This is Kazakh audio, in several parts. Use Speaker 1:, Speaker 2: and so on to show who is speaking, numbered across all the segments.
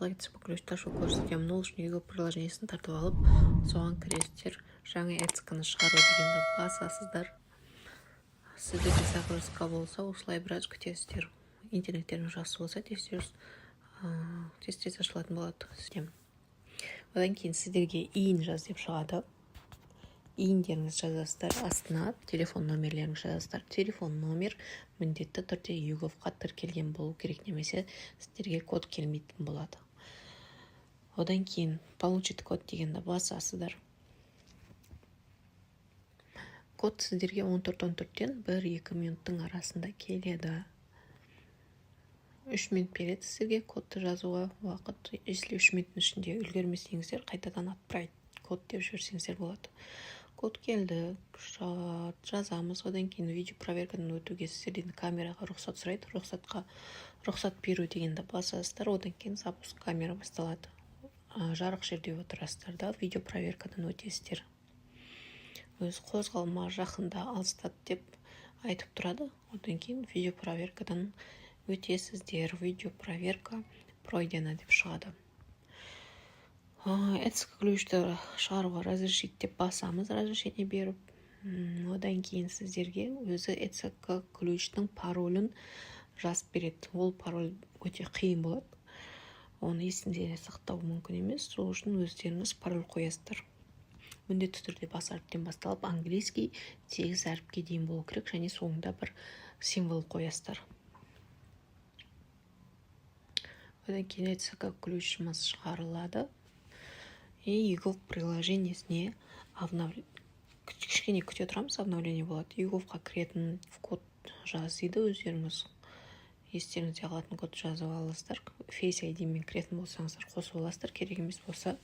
Speaker 1: Қалай ЭЦП ключті ашу көрсетемін. Ол үшін eGov приложениесін тартып алып, соған кіресіздер. Жаңа ЭЦП-ны шығару дегенді басасыздар. Сіздерде загрузка болса, осылай біраз күтесіздер. Интернеттеріңіз жақсы болса, тез тез ашылатын болады. Одан кейін сіздерге ИИН жаз деп шығады. ИИНдеріңізді жазасыздар, астына телефон номерлеріңізді жазасыздар. Телефон номер міндетті түрде eGov-қа тіркелген болу керек, немесе сіздерге код келмейтін болады. Одан кейін «Получить код» дегенді басасыздар. Код сіздерге 14:14-тен 1-2 минуттың арасында келеді. 3 минут береді сіздерге кодты жазуға уақыт. Если 3 минуттың ішінде үлгермесеңіздер, қайтадан «Отправить код» деп жіберсеңіздер болады. Код келді, жазамыз. Одан кейін видео проверкадан өтуге сіздерден камераға рұқсат сұрайды. Рұқсат беру дегенді басасыздар. Одан кейін запуск камера басталады. Жарық жерде отырасыздар да, видео проверкадан өтесіздер. Өзі қозғалма, жақында, алыстат деп айтып тұрады. Одан кейін видео проверкадан өтесіздер. «Видео проверка пройдена» деп шығады. ЭЦП ключті шығаруға «Разрешить» деп басамыз, разрешение беріп. Одан кейін сіздерге өзі ЭЦП ключтің паролін жазып береді. Ол пароль өте қиын болады, оны есінде сақтау мүмкін емес. Сол үшін өздеріңіз пароль қоясыздар. Міндетті түрде бас әріптен басталып, английский сегіз әріпке дейін болу керек және соңында бір символ қоясыздар. Одан кейін ЭЦП ключіміз шығарылады. И eGov приложениесіне кішкене күте тұрамыз, обновление болады. eGov-қа кіретін код жаз дейді. Өздеріңіз естеріңізде қалатын код жазып аласыздар. Face ID мен кіретін болсаңыздар, қосып аласыздар. Керек емес болса,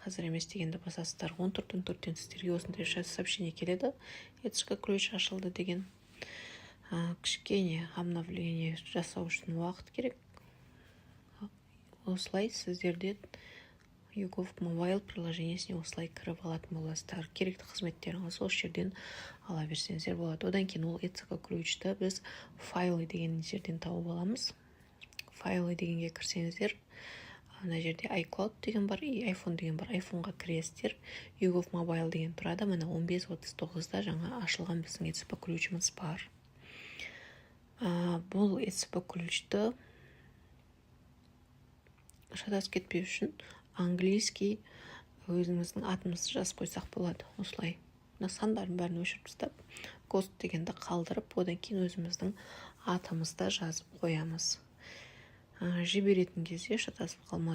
Speaker 1: «Қазір емес» дегенді басасыздар. 14:14-тен сіздерге осындай сообщение келеді, ЭЦП ключ ашылды деген. Кішкене обновление жасау үшін уақыт керек. Осылай сіздерде eGov Mobile приложениесіне осылай кіріп алатын боласыздар. Керекті қызметтеріңізді осы жерден ала берсеңіздер болады. Одан кейін ол ЭЦП ключті біз «Файлы» деген жерден тауып аламыз. «Файлы» дегенге кірсеңіздер, ана жерде iCloud деген бар и iPhone деген бар. iPhoneға кіресіздер, eGov Mobile деген тұрады. Міне, 15:39-да жаңа ашылған біздің ЭЦП ключіміз бар. Бұл ЭЦП ключті шатасып кетпеу үшін английский өзіміздің атымызды жазып қойсақ болады. Осылай мына сандардың бәрін өшіріп тастап, «Гост» дегенді қалдырып, одан кейін өзіміздің атымызды жазып қоямыз. Жіберетін кезде шатасып қалмау.